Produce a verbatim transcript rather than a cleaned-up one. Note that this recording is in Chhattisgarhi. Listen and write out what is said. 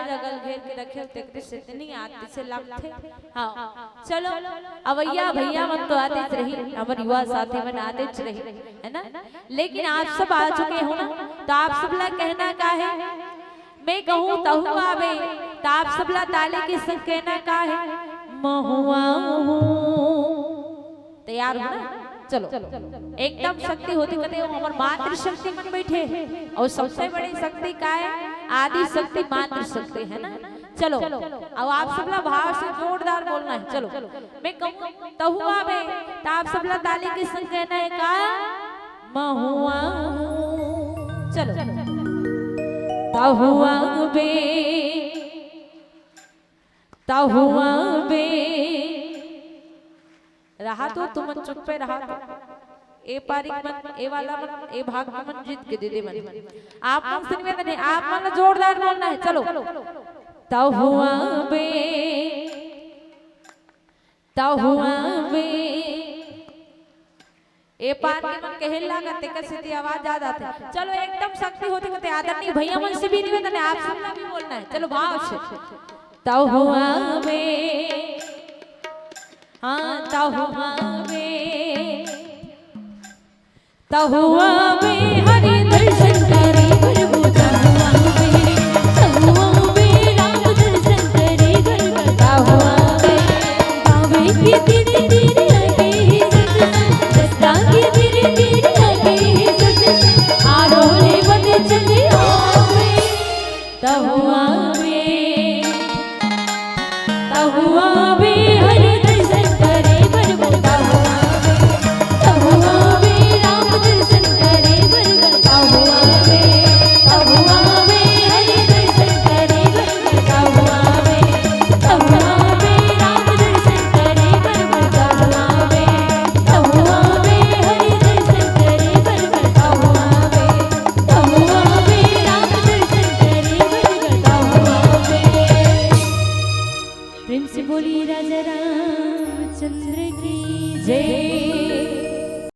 जगल घेर के रखे हो, तेकरे से इतनी आती से लगथे। हाँ, चलो, अवैया भैया मन तो आतेच रही, हमर युवा साथी मन आतेच रही, है ना? लेकिन आप सब आ चुके हो ना, तो आप सब ला कहना का है? मैं कहूँ तहु आबे, तो आप सब ला ताली के संग कहना का है? महू आहूँ। तैयार हो ना? चलो, एकदम शक्ति होती कते वो हमर मातृ शक्ति मन बैठे हे। और सबसे बड़ी शक्ति का है? आदि शक्ति, मातृ शक्ति, है ना? चलो, अब आप सब ला भाव से जोरदार बोलना है। चलो, मैं कहूँ तहु आबे, तो आप सब ला ताली के संग कहना है का? महू आहूँ। चलो, तहु आबे, तहु आबे। रहा तो तुमन चुप्पे रहा तो। ए पारी के मन, ए वाला मन, ए भाग के मन जीत गे दीदी मन। आप मन से निवेदन है, आप मन जोरदार बोलना है। चलो, तहु आबे, तहु आबे। ए पार के मन कहे लागत, तेकर सेती आवाज आ जाथे। चलो, एकदम शक्ति होती कते आदरणीय भैया मन से भी निवेदन है, आप सबला भी बोलना है। चलो, भाव से। तहु आबे, हाँ, तहु आबे, तहु आबे, हरि दर्शन करे बर तहु आबे, तहु आबे, राम दर्शन करे बर तहु आबे। गावे के तीर तीर लगे हे सत्संग, जसदा के तीर तीर लगे हे सत्संग, आरोले बन चले आवे। तहु आबे, तहु आबे, हरि दर्शन करे बर तहु आबे, तहु आबे, राम दर्शन करे बर तहु आबे, तहु आबे, हरि दर्शन करे बर तहु आबे, तहु आबे, राम दर्शन करे बर तहु आबे, तहु आबे, हरि दर्शन करे बर तहु आबे, तहु आबे, राम दर्शन करे बर तहु आबे। प्रेम से बोली राजा रामचंद्र की जय।